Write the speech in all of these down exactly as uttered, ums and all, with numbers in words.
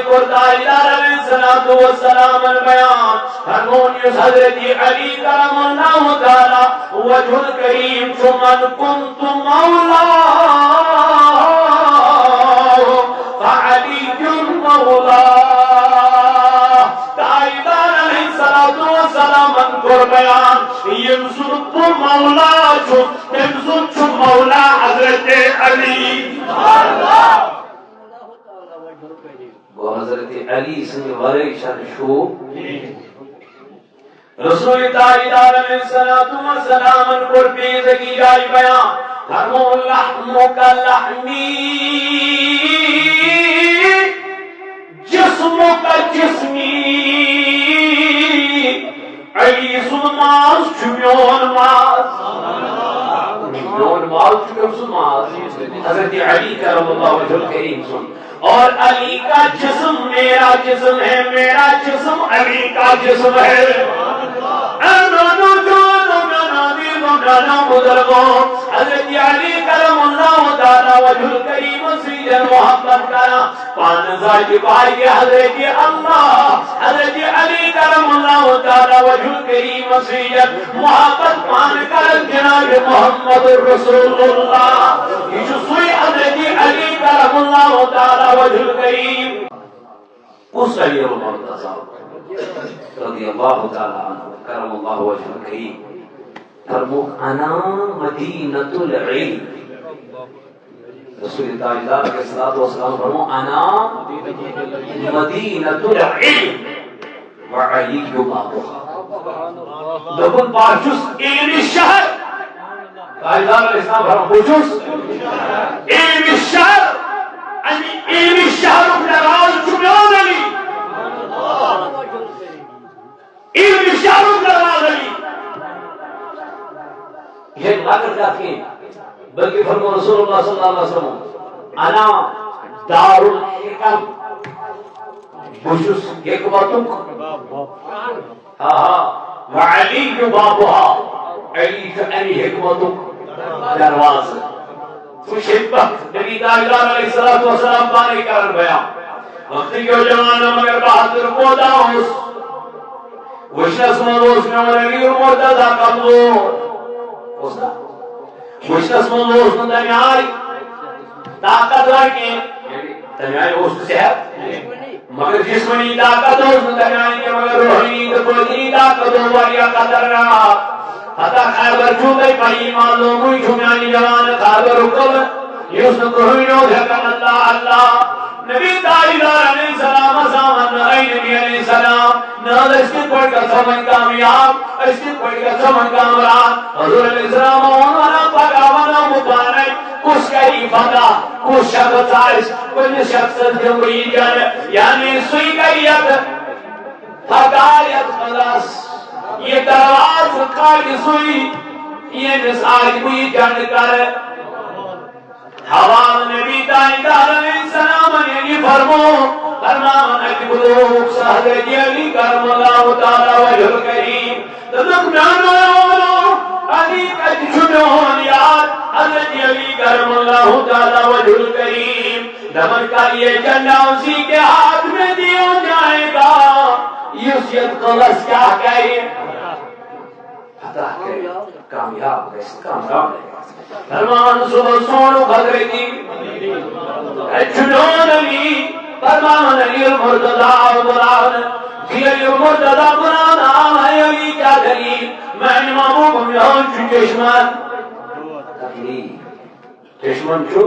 کوٚر تاجدار علیہ الصلوۃ والسلام بیان، فرمون یُس حضرت علی کرم اللہ تعالی وجہ الکریم چھُ، من کنت مولاه فعلی مولاه۔ تاجدار علیہ الصلوۃ والسلامن کوٚر بیان، ییٚمۍ سُنٛد بہٕ مولا چھُس، تٔمۍ سُنٛد چھُ مولا حضرت علی۔ گوٚو حضرت علی سٕنٛدِ ورٲے چھَنہٕ شوٗب۔ رسول تاجدار علیہ الصلوۃ والسلامن کوٚر بیٚیِس أکِس جایہِ بیان، فرموو، لحمک لحمی، جسمک جسمی، علی سُنٛد ماز چھُ میون ماز۔ میون ماز چھُ کٔمۍ سُنٛد ماز؟ حضرت علی کرم اللہ وجہ الکریم سُنٛد۔ اور علی کا جسم میرا جسم ہے، میرا جسم علی کا جسم ہے۔ اے میانو جوانو، میانو عزیزو، میانو بزرگو، حضرت علی کرم اللہ تعالی وجہ الکریم سۭتۍ محبت کران۔ پانہٕ زاجہِ باقی حضرت اللہ، حضرت علی کرم اللہ تعالی وجہ الکریم سۭتۍ محبت پانہٕ کران جناب محمد رسول اللہ۔ یہِ چھُ سُے حضرت علی کرم اللہ تعالی وجہ الکریم۔ کُس علی المرتضی رضی اللہ تعالی عنہ کرم اللہ وجہ الکریم؟ فرموک، انا مدینۃ العلم۔ رسول تاجدار علیہ الصلوۃ والسلام فرمو، انا مدینۃ العلم وعلی بابها۔ دوٚپُن، بہٕ چھُس علمِ شہر۔ تاجدار علیہ السلام فرمو، بہٕ چھُس علمِ شہر۔ اَمہِ علمِ شہرُک دروازٕ چھُ میون علی۔ علمِ شہرُک دروازٕ علی۔ یہِ چھےٚ لۄکٕٹ کتھ کینٛہہ، بلکہِ فرمو رسول اللہ صلی اللہ علیہ وسلم، انا دار الحکم، بہٕ چھُس حکمتُک، ہا ہا، وعلی بابها، علی چھُ اَمہِ حکمتُک دروازٕ۔ وٕچھ حکمت، نبی تاجدار علیہ الصلوۃ والسلام پانے کران بیان۔ وقت کیو جوانو مگر بہادر کوتاہ اوس۔ وٕچھنس منٛز اوس میون امیر مرتضی کمزور۔ اوس نا؟ وٕچھنس منٛز اوس نہٕ تمہِ آیہِ طاقتور کینٛہہ۔ یعنی تمہِ آیہِ اوس نہٕ صحت، مگر جسمٲنی طاقت اوس نہٕ تمہِ آیہِ کینٛہہ، مگر روحٲنی تہٕ باطنی طاقت اوس واریاہ خطرناک۔ فتح خیبر چھُو تۄہہِ پَیی، معلومٕے چھُ میانہِ جوان خیبرُک قبر، یُس نہٕ کٕہٕنۍ اوس ہٮ۪کان۔ اللہ اللہ۔ نبی تاجدار علیہ السلام آسان وننہٕ، اے نبی علیہ السلام، نہ حظ، أسۍ کِتھ پٲٹھۍ گژھو وۄنۍ کامیاب؟ أسۍ کِتھ پٲٹھۍ گژھو وۄنۍ کامیاب؟ حضور علیہ السلام ووٚن، وَنان پگاہ وَنو بہٕ پانے، کُس کَرِ یہِ فتح، کُس شخص آسہِ، کُنہِ شخصس دِمہٕ بہٕ یہِ جنت، یعنی سُے کَرِ یَتھ فتح یَتھ منٛز یہِ دروازٕ کھالہِ سُے، ییٚمِس آسہِ بہٕ یہِ جنت کَرٕ۔ حوال نبی تاجدار علیہ السلام یعنی فرمو، فرماوان اَتہِ بُلووُکھ سُہ حضرت علی کرم اللہ تعالی وجہ الکریم۔ دوٚپُکھ، میٛانیو علی کَتہِ چھُ میون یار؟ حضرت علی کرم اللہ تعالی وجہ الکریم۔ دَپان، کل یہ جھنڈا اسی کے ہاتھ میں دیا جائے گا، یُس یَتھ قلعس کیٛاہ کَرِ؟ فتح کَرِ، کامیاب گژھِ، کامیاب گژھِ۔ فرمان صبح سونُک حضرتی، اے چھُ میون علی، فرمان علی المرتضی آو بُلاونہٕ، جی علی المرتضی بُلاونہٕ آو، اے علی کیٛاہ دٔلیٖل؟ میٛانہِ محبوٗب میون چھُ چشمن تکلیٖف۔ چشمن چھُ،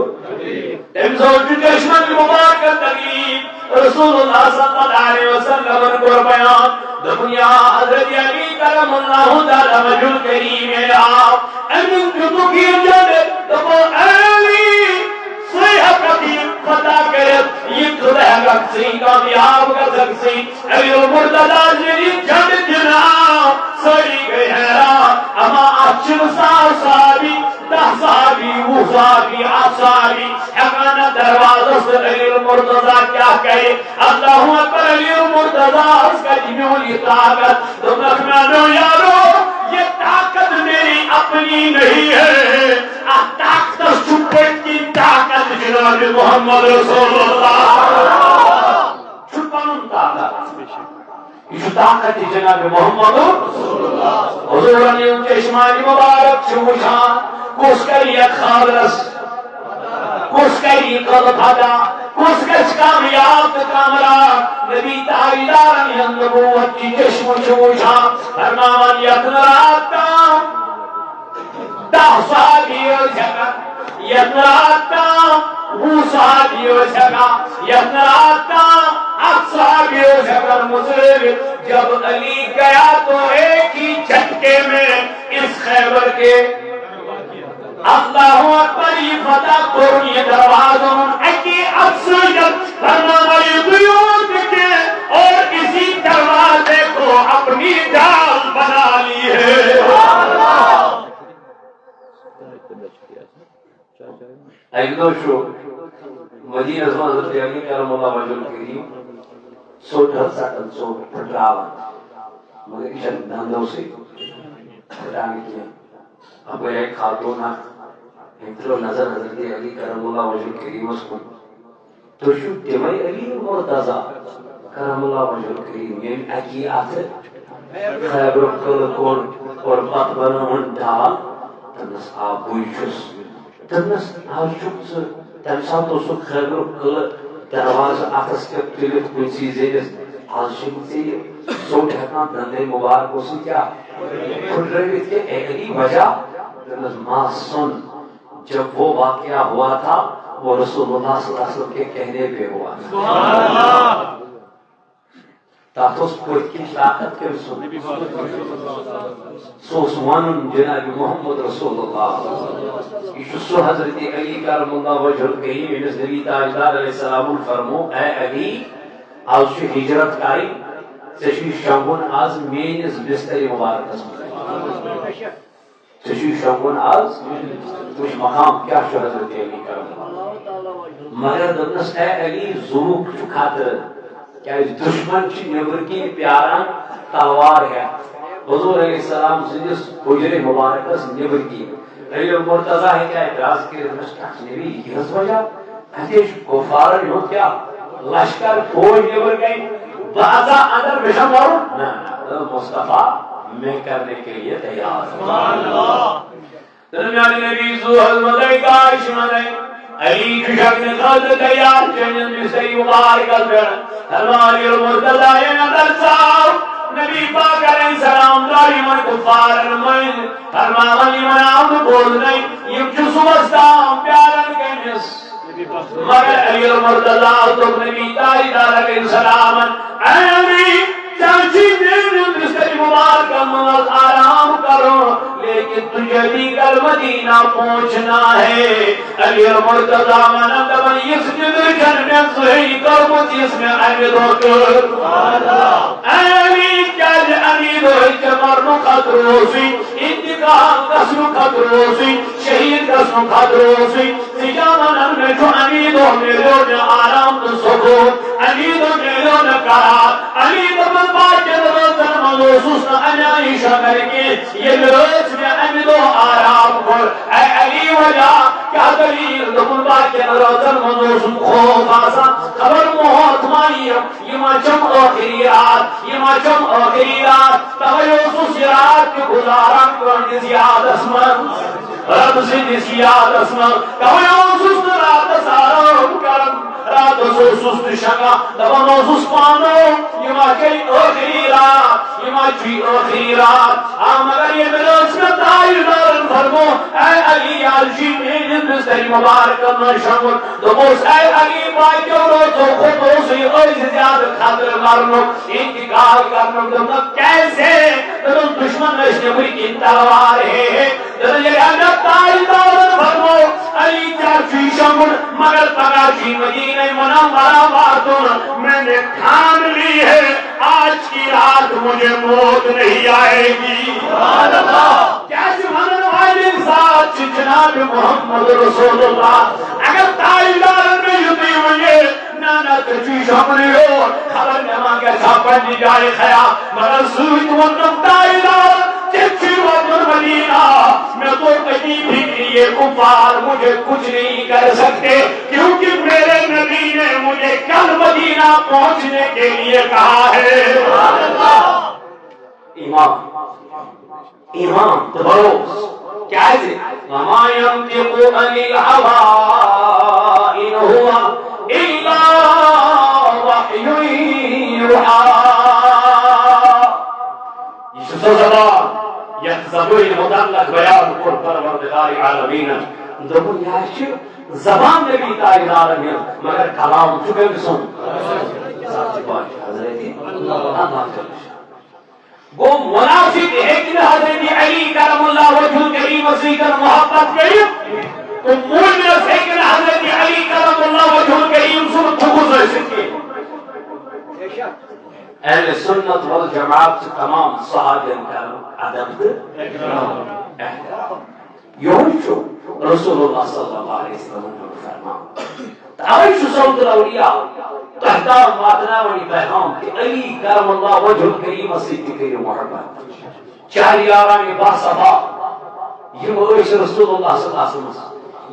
أمۍ سُنٛد چھُ چشمن مبارکن تکلیٖف۔ رسول اللہ صلی اللہ علیہ وسلمن کوٚر بیان، دوٚپُن، یا حضرت علی کرم اللہ تعالی وجہ الکریم ییٚلہِ آو، أمِس دیُتُکھ یہِ جنت، دوٚپُن، اے علی، ژٕے ہٮ۪ککھ یہِ فتح کٔرِتھ، یہِ ژٕ ہٮ۪ککھ ژٕے کامیاب گژھکھ ژٕے۔ علی المرتضی ییٚلہِ یہِ جنت دِنہٕ آو، سٲری گٔے حیران، اما اَتھ چھِنہٕ ساس صحابی، دَہ صحابی، وُہ صحابی، اَکھ صحابی ہٮ۪کان نہٕ دروازس تہٕ علی المرتضی کیٛاہ کَرِ؟ اللہ اکبر، علی المرتضیٰ ہس کتہِ میول یہِ طاقت؟ دوٚپنکھ، میانیو یارو، یہ طاقت میری اپنی نہیں ہے، اتھ طاقتس چھُ پٔتۍ کِنۍ طاقت جناب محمد رسول اللہ۔ یہ چھُ طاقت جناب محمد۔ حضورن یِم چشمانی مبارک چھِ وٕچھان، کُس کرِ یتھ خاورس، کُس کرِ یہِ قلعہٕ فتح، کُس گژھِ کامیاب تہٕ کامران؟ نبی تاجدارن ہٕنٛز نبوت کہِ چشمہٕ چھِ وٕچھان، فرماوان، یتھ نہٕ راتھ تام دَہ صحابی ٲسۍ ہٮ۪کان، یتھ نہٕ راتھ تام وُہ صحابی ٲسۍ ہٮ۪کان، یتھ نہٕ راتھ تام ہتھ صحابی ٲسۍ ہٮ۪کان مُژرٲوِتھ۔ جب علی گیا تو ایک ہی جھٹکے میں اس خیبر کے، اللہ اکبر، یہ فتح کوٚرُن، یہ دروازٕ اوٚنُن اَکی اَتھٕ سۭتۍ۔ فرمایا، یہ دُیوٗر تہِ کینٛہہ، اور اسی دروازے کو اپنی ڈھال بنا لی ہے۔ اَکہِ دۄہ چھُ مدیٖنس منٛز حضرت علی کرم اللہ وجہ الکریم ژوٚٹ حظ ژٹان، ژوٚٹ پھٕٹراوان، مگر یہِ چھَنہٕ دندو سۭتۍ پھٕٹراونہٕ کینٛہہ۔ اَپٲرۍ آیہِ خاتوٗن اکھ، أمۍ ترٲو نظر حضرت علی کرم اللہ وجہ الکریمس کُن۔ تُہۍ چھِو تِمے علی مرتضی کرم اللہ وجہ الکریم، ییٚمۍ اَکی اَتھٕ خیبرُک قلعہٕ کوٚڑ اور پتہٕ بنٲوٕن ڈال؟ دوٚپنَس، آ، بٕے چھُس۔ دوٚپنَس، آز چھُکھ ژٕ، تَمہِ ساتہٕ اوسُکھ خیبرُک قلعہٕ دروازٕ اَتھس کٮ۪تھ تُلِتھ کُنسی زٔنِس، آز چھِکھ ژےٚ یہِ ژوٚٹ ہٮ۪کان دندے مبارکو سۭتۍ کیٛاہ پھٕٹرٲوِتھ کینٛہہ؟ اے علی وجہ؟ دوٚپنَس، ما سُن، جب وہ واقعہ ہوا تھا، وہ رسول اللہ صلی اللہ علیہ وسلم کے کہنے پہ ہوا تھا۔ تَتھ اوس پٔتۍ کِنۍ طاقت کٔمۍ سُنٛد؟ سُہ اوس وَنُن جناب محمد رسول اللہ۔ یہِ چھُ سُہ حضرت علی کرم اللہ وجہ الکریم، ییٚمِس نبی تاجدار علیہ السلامن فرمو، اے علی، آز چھُ ہجرت کرٕنۍ، ژےٚ چھُے شۄنٛگُن آز میٲنِس بسترِ مبارکس منٛز۔ ژےٚ چھُے شۄنٛگُن آز، وٕچھ مقام کیٛاہ چھُ حضرت علی کرم۔ مگر دوٚپنَس، اے علی، زُوُک چھُ خطرٕ، کیٛازِ دُشمن چھِ نیٚبرٕ کِنۍ پیاران تلوار ہٮ۪تھ حضور علیہ السلام سٕنٛدِس حُجرے مبارکس نیٚبرٕ کِنۍ۔ علی المرتضیٰ ہیٚکہِ اعتراض کٔرِتھ، دوٚپنَس، کیٛاہ چھُ نبی، یہِ حظ وجہ؟ اَتہِ چھُ کُفارن ہُنٛد کیٛاہ لشکر، فوج نیبر کَنہِ، بہٕ اژا اندر، مےٚ چھا مَرُن؟ نہ، نہ، دوٚپُن، مصطفیٰ، میں کرنے کے لیے تیار ہوں۔ دوٚپُن، میٛانہِ نبی، زُو حظ مَتَے، گاے چھِ مَتَے، علی چھُ شۄنٛگنہٕ خٲطرٕ تیار، چٲنِس بستری مبارکس پٮ۪ٹھ۔ فرمان، ییٚلہِ مرتضیٰ یَن اندر ژاو، نبی پاک علیہ السلام درٛاو یِمن کُفارن مٔنٛزۍ، فرماوان، یِمن آو نہٕ بوزنَے، یِم چھِ صُبحس تام پیاران کٔمِس؟ مگر علی المرتضیٰ دوٚپ نبی تاجدار علیہ السلامن، اے علی، ژےٚ چھُے میٲنِس بسترِ مبارکس منٛز آرام کرُن، لیکن تجھے بھی کل مدینہ پہنچنا ہے۔ علی المرتضیٰ ونان دپان، یِژھ نِدٕر چھَنہٕ مےٚ زٕہٕنۍ کٔرمٕژ، یِژھ مےٚ اَمہِ دۄہ کٔر۔ اے علی، کیٛازِ اَمی دۄہ ژےٚ مرنُک خطرٕ اوسُے، انتقال گژھنُک خطرٕ اوسُے، شہیٖد گژھنُک خطرٕ اوسُے، ژٕ کیٛاہ وَنان؟ مےٚ چھُ اَمی دۄہ میلیو مےٚ آرام تہٕ سکوٗن، اَمی دۄہ میلیو مےٚ قرار، اَمی دۄہَن باقیَن رٲژَن منٛز اوسُس نہٕ اَمہِ آیہِ شۄنٛگان کینٛہہ، ییٚلہِ رٲژ مےٚ اَمہِ دۄہ آرام کوٚر۔ اے علی وجہ، کیٛاہ دٔلیٖل؟ دوٚپُن، باقیَن رٲژَن منٛز اوسُم خوف آسان، خبر موت ما یِیَم۔ یہِ ما چھَم ٲخری راتھ، یہِ ما چھَم ٲخری راتھ۔ تَوَے اوسُس یہِ راتھ تہِ گُزاران کٲنٛسہِ یادَس منٛز، رَب سٕنٛدِس یادَس منٛز۔ تَوَے اوسُس نہٕ راتَس آرام کران، راتَس اوسُس نہٕ شۄنٛگان۔ دَپان اوسُس پانہٕ، یہِ ما گٔے ٲخری راتھ، یہِ ما چھُے ٲخری راتھ۔ آ، مگر ییٚمہِ رٲژ مےٚ تاجدارَن فرمو، اے علی، آز چھُے میٛٲنِس بسترِ مُبارکَس منٛز شۄنٛگُن۔ دوٚپُس، اے علی، باقیو رٲژو کھۄتہٕ اوسُے أزۍ زیادٕ خطرٕ مرنُک، انتقال کرنُک۔ دوٚپنَکھ، کیسے؟ دوٚپُن، دشمن ٲسۍ نیٚبرۍ کِنۍ تلوار ہے ہے۔ دوٚپُن، ییٚلہِ حضرت تاجدارن فرموو، علی، ژےٚ چھُے شۄنٛگُن، مگر پگاہ چھُے مدینہ منورہ واتُن۔ میں نے ٹھان لی ہے، آج کی رات مجھے موت نہیں آئے گی۔ کیٛازِ ونن والٮ۪ن ذات چھِ جناب محمد رسول اللہ۔ اگر تاجدارن مےٚ یُتُے ونہِ، نہ، نہ، ژےٚ چھُے شۄنٛگنُے یوت، خبر مےٚ ما گژھِ ہا پننہِ جایہِ خیال۔ مگر سۭتۍ ووٚنُن تاجدارن، ژےٚ چھُے واتُن مدینہ۔ مےٚ توٚر أتی فکرِ، یہ کفار مجھے کچھ نہیں کر سکتے، کیونکہ میرے نبی نے مجھے کل مدینہ پہنچنے کے لیے کہا ہے۔ ایمان، ایمان تہٕ بھروسہٕ۔ کیازِ؟ وما ينطق عن الهوى إن هو إلا وحي يوحى۔ یہِ چھُ سۄ زبان یتھ زبٲنۍ متعلق بیان کوٚر پروردگار عالمینن۔ دوٚپُن، یہِ حظ چھِ زبان نبی تاجدارن ہٕنٛز، مگر کلام چھُ کٔمۍ سُنٛد؟ ذاتِ پاک حضرت اللہ جل شانہ۔ گوٚو، منافق ہیٚکہِ نہٕ حضرت علی کرم اللہ وجہ الکریم سۭتۍ محبت کٔرِتھ، تہٕ مومنس ہیٚکہِ نہٕ حضرت علی کرم اللہ وجہ الکریم سُنٛد بغض ٲسِتھ کینٛہہ۔ اہل سنت والجماعت چھِ تمام صحابین کران ادب تہٕ احترام۔ یہوے چھُ رسول اللہ صلی اللہ علیہ وسلم ہُنٛد فرمان۔ تہٕ اوے چھُ سعود الاولیاء تۄہہِ تام واتناوان یہِ پیغام کہِ علی کرم اللہ وجہ الکریم سۭتۍ تہِ کٔرِو محبت۔ چاہے یاران باصفا، یِم ٲسۍ رسول اللہ صلی اللہ علیہ وسلم،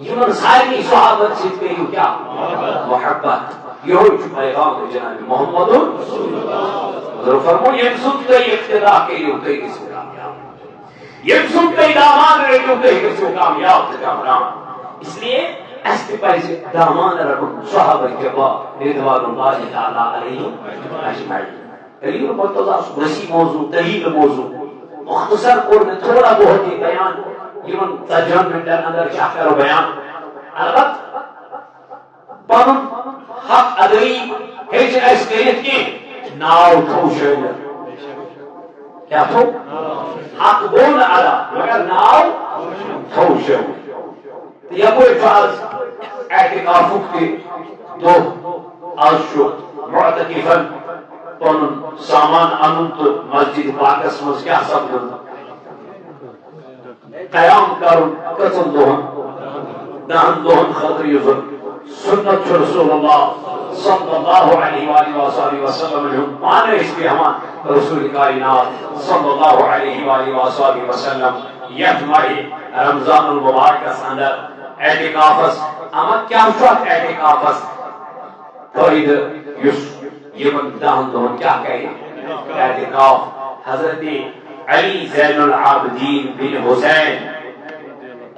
یِمن سارنٕے صحابن سۭتۍ کٔرِو کیٛاہ؟ محبت۔ یہوے چھُ پیغام جناب محمد۔ حضور فرموو، ییٚمہِ سُنٛد تُہۍ اقتدا کٔرِو، تُہۍ گٔژھِو کامیاب۔ ییٚمہِ سُنٛد تُہۍ دامان رٔٹِو، تُہۍ گٔژھِو کامیاب تہٕ کامران۔ اس لیے اَسہِ تہِ پَزِ دامان رَٹُن صحابہ کرام رضوان اللہ تعالیٰ علیہم اجمعین۔ علی المرتضیٰ چھُ وسیع موضوع، طویل موضوع۔ مختصر کوٚر مےٚ تھوڑا بہت یہِ بیان، یِمن ژتجی ہن منٹن اندر کیٛاہ کرو بیان۔ البتہ پنُن حق ادٲیی ہیٚچھ نہٕ اَسہِ کٔرِتھ کینٛہہ، ناو تھوٚو شٲمِل۔ کیٛاہ تھوٚو؟ حق گوٚو نہٕ ادا، مگر ناو تھوٚو شٲمِل۔ تہٕ یپٲرۍ چھُ از اعتکافُک تہِ دۄہ۔ از چھُ معتکفن پنُن سامان انُن تہٕ مسجد پاکس منٛز کیٛاہ سپدُن؟ قیام کرُن کٔژن دۄہن؟ دہن دۄہن خٲطرٕ، یُس زن سنت چھُ رسول اللہ صلی اللہ علیہ وآلہ وصحبہ وسلم ہُنٛد پانہٕ ٲسۍ بیہوان رسول کائنات صلی اللہ علیہ وآلہ وصحبہ وسلم یتھ ماہِ رمضان المبارکس اندر اعتکافس۔ اما کیٛاہ چھُ اتھ اعتکافس فٲیدٕ یُس یِمن دہن دۄہن کیٛاہ کرِ؟ اعتکاف۔ حضرت علی زین العابدین بن حسین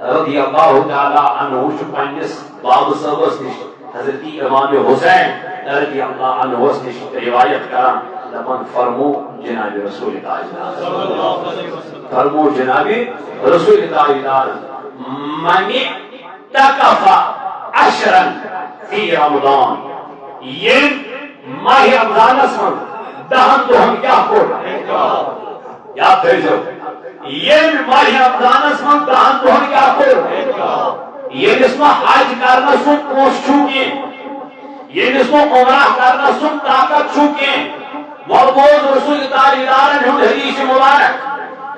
رضی اللہ تعالیٰ عنہ چھُ پننِس بابہٕ صٲبس نِش، حضرت امام حسین رضی اللہ عنہس نِش روایت کران، دپان، فرمو جناب رسول تاجدار، فرمو جناب رسول تاجدار، من اعتکف عشرا فی رمضان، ییٚمۍ ماہِ رمضانس منٛز دہن دۄہن کیٛاہ کوٚر؟ یاد تھٲیزیو، ییٚمۍ ماہِ رمضانس منٛز دہن دۄہن کیٛاہ کوٚر؟ ییٚمِس نہٕ حج کرنس سُنٛد پونٛسہٕ چھُ کینٛہہ، ییٚمِس نہٕ عمرہ کرنس سُنٛد طاقت چھُ کینٛہہ، وۄنۍ بوز رسول تاجدارن ہُنٛد حدیث مبارک۔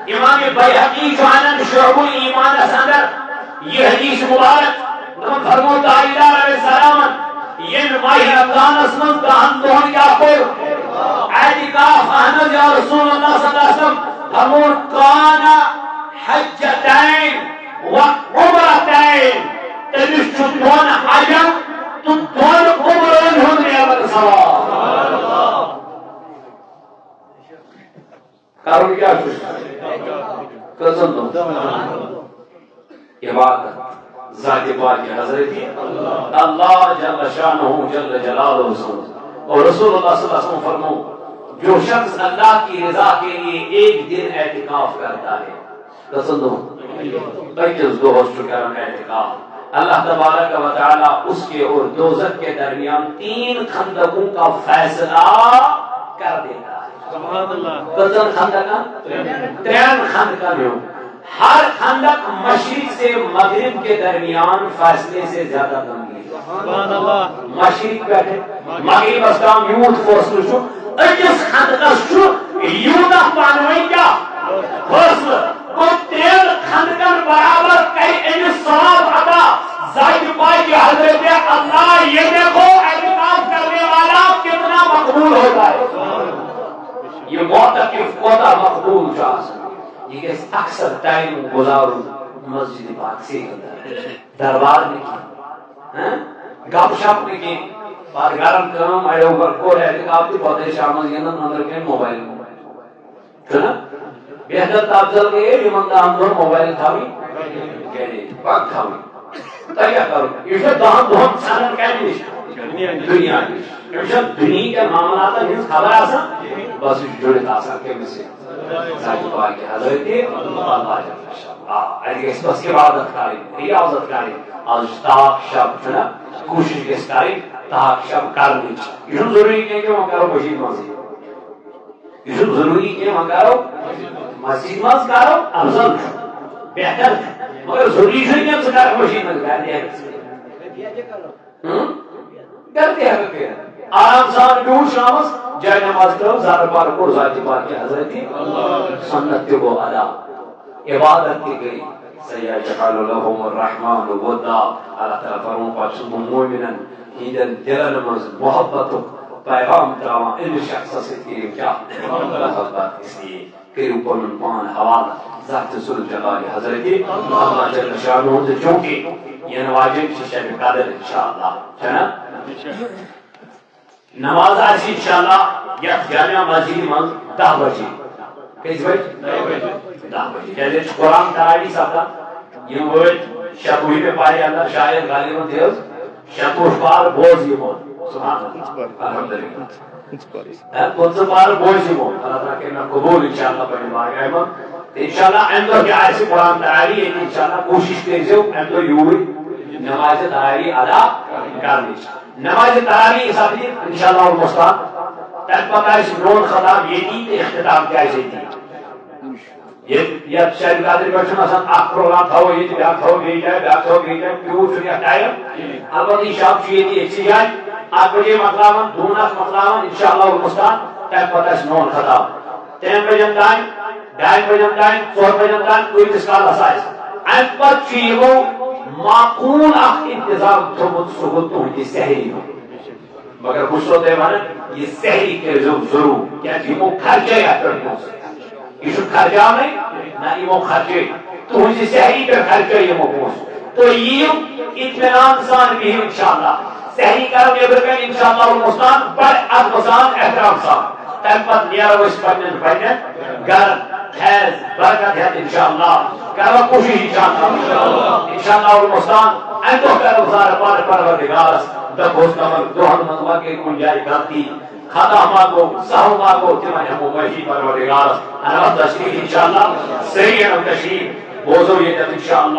امام بیہقی چھُ انان شعب الایمانس اندر یہِ حدیث مبارک۔ دپان، فرمو تاجدار علیہ السلامن، ییٚمہِ ماہِ رمضانس منٛز دہن دۄہن کیٛاہ کوٚر؟ اعتکاف۔ اہن حظ یا رسول اللہ صلی اللہ علیہ وسلم، فرمو، کان حجتین و عمرتین، تٔمِس چھُ دۄن حجن تہٕ دۄن عمرن ہُنٛد نیران ثواب۔ کرُن کیٛاہ چھُ؟ کٔژن دۄہن؟ عبادت ذاتِ پاکِ حضرت اللہ جل شانہ جل جلالہ سٕنٛز۔ اور رسول اللہ صلی اللہ علیہ وسلم فرمو، جو شخص اللہ کی رضا کے لیے ایک دن اعتکاف کرتا ہے، کٔژن دۄہن؟ أکِس دۄہس چھُ کران اعتکاف۔ اللہ تبارک و تعالیٰ اس کے اور دوزخ کے درمیان تین خندقوں کا فیصلہ کر دیتا ہے۔ سبحان اللہ۔ کٔژن خندقن؟ ترٛٮ۪ن خندقن ہُنٛد۔ ہر خندق مشرق سے مغرب کے درمیان فاصلے سے زیادہ لمبی ہے۔ سبحان اللہ۔ مشرق پٮ۪ٹھ مغربس تام یوٗت فٲصلہٕ چھُ، أکِس خندقس چھُ یوٗتاہ پانہٕ ؤنۍ کیٛاہ؟ فٲصلہٕ۔ گوٚو، ترٛٮ۪ن خندقن برابر کرِ أمِس ثواب عطا۔ ذاتِ پاکِ حضرت اللہ، یہ دیکھو، اعتکاف کرنے والا کتنا مقبول ہوتا ہے۔ یہ معتکف کوتاہ مقبول چھُ آسان۔ یہ گژھِ اکثر ٹائم گزارُن مسجد پاکسٕے اندر۔ دربار نہٕ کینٛہہ۔ ہاں؟ گپ شپ نہٕ کینٛہہ۔ پتہٕ گرن کٲم، اڑیو کوٚر اعتکاف تہٕ پتہٕ ٲسۍ شامس گِنٛدان أنٛدرٕ کَنۍ موبایل۔ چھُنہ؟ بہتر تبدل گٔیے یِمن دَہَن دۄہَن موبایل تھاوٕنۍ گرے، پتہٕ تھاوٕنۍ۔ تۄہہِ کیٛاہ کَرُن؟ یہِ چھُ دَہَن دۄہَن ژھٮ۪نان کَمہِ نِش؟ دُنیا نِش۔ أمِس چھَنہٕ دُنیہٕکٮ۪ن معاملاتَن ہٕنٛز خبر آسان، بس یہِ چھُ جُڑِتھ آسان کٔمِس سۭتۍ؟ ذاتِ پاکہِ حضرتِ اللہ جل شانہ۔ آ، اَتہِ گژھِ بس عبادت کَرٕنۍ، ریاضت کَرٕنۍ۔ آز چھُ تاک شب، چھُنہ؟ کوٗشِش گژھِ کَرٕنۍ تاک شب کَرنٕچ۔ یہِ چھُنہٕ ضروٗری کینٛہہ کہِ وۄنۍ کَرو مٔشیٖد منٛزٕے۔ یہِ چھُنہٕ ضروٗری کینٛہہ، وۄنۍ کَرو مسجد منٛز کَرو، افضل چھُ، بہتر چھُ، مگر ضروٗری چھُنہٕ کینٛہہ ژٕ کَرکھ مٔشیٖد منٛز، گَرِ تہِ ہٮ۪کَکھ ژٕ کٔرِتھ۔ ہٕم؟ گَرِ تہِ ہٮ۪کَکھ کٔرِتھ۔ آرام سان بیوٗٹھ شامَس، جاے نماز ترٲو، زارٕ پار کوٚر ذاتِ پاکہِ حضرتِ، سنت تہِ گوٚو ادا، عبادت تہِ گٔے۔ سَیَجْعَلُ لَهُمُ الرَّحْمَٰنُ وُدًّا۔ اللہ تعالیٰ فرماوان، پتہٕ چھُس بہٕ مومنن ہٕنٛدٮ۪ن دِلن منٛز محبتُک پیغام ترٛاوان۔ أمِس شخصس سۭتۍ کٔرِو کیٛاہ؟ محبت۔ اس لیے کٔرِو پنُن پان حوالہٕ ذاتِ ذوالجلال حضرتِ اللہ جل شانہ۔ تہٕ چوٗنٛکہِ یِنہٕ واجٮ۪ن چھِ شبِ قدر، انشاءاللہ، چھَنا؟ نماز آسہِ انشاءاللہ یتھ جامع مسجدِ منٛز دَہ بجے۔ کٔژِ بجہِ؟ دَہ بجے۔ کیازِ ییٚتہِ چھُ قرآن تراویح سپدان۔ یِم وٲتۍ شےٚ وُہمہِ پارِ اندر شاید غالباً تہِ حظ۔ شیٚتوُہ پار بوز یِمو۔ سبحان اللہ۔ الحمدللہ۔ ہے، پٕنٛژٕہ پار بوز یِمو۔ اللہ تعالیٰ کٔرِنۍ قبول انشاءاللہ پننہِ بارگاہہِ منٛز۔ تہٕ انشاءاللہ امہِ دۄہ تہِ آسہِ قرآن تراویح ییٚتہِ۔ انشاءاللہ کوٗشِش کٔرۍزیو امہِ دۄہ یوٗرۍ نمازِ تراویح ادا کرنٕچ۔ نمازِ تراویح سپدِ انشاءاللہ المستعان۔ تَمہِ پتہٕ آسہِ میون خطاب ییٚتی تہٕ اختتام تہِ آسہِ ییٚتی۔ ییٚتہِ، یَتھ شبِ قدرِ پٮ۪ٹھ چھُنہٕ آسان اکھ پروگرام تھاوو ییٚتہِ، بیٛاکھ تھاوو بیٚیہِ جایہِ، بیٛاکھ تھاوو بیٚیہِ جایہِ، تیوٗت چھُنہٕ یَتھ ٹایم۔ البتہ یہِ شب چھُ ییٚتی أکسٕے جایہِ، اکھ بجے مۄکلاوان، دوٗنس مۄکلاوان، انشاءاللہ المستعان، تَمہِ پتہٕ آسہِ میون خطاب۔ ترٛٮ۪ن بجن تام، ڈاین بجن تام، ژور بجن تام، کۭتِس کالس آسہِ۔ امہِ پتہٕ چھُ یِمو معقول اکھ انتظام تھوٚومُت، سُہ گوٚو تُہنٛدِ سحری ہُنٛد۔ مگر بہٕ چھُسو تۄہہِ ونان، یہِ سحری کٔرۍزیو ضروٗر، کیازِ یِمو خرچے اتھ پٮ۪ٹھ پونٛسہٕ۔ یہِ چھُ خرچاونٕے، نہ یِمو خرچے، تُہنٛزِ سحری پٮ۪ٹھ خرچے یِمو پونٛسہٕ۔ تُہۍ یِیِو اطمینان سان بِہِو انشاءاللہ۔ سحری کرو نیبرٕ کنہِ انشاءاللہ المستعان بڑٕ ادبہٕ سان، احترام سان۔ تمہِ پتہٕ نیرو أسۍ پننٮ۪ن پننٮ۪ن گرن۔ فیض برکت ہٮ۪تھ انشاءاللہ۔ کرو کوٗشِش انشاءاللہ۔ انشاءاللہ المستعان۔ امہِ دۄہ کرو زارٕ پارٕ پروردگارس۔ دپوس تمن دۄہن منٛز ما گٔے کُنہِ جایہِ غلطی، خطا ما گوٚو، سہو ما گوٚو، تِمن ہٮ۪مو معٲفی پروردگارس۔ انو تشریف انشاءاللہ۔ سٲری انو تشریف۔ بوزو ییٚتٮ۪تھ انشاءاللہ۔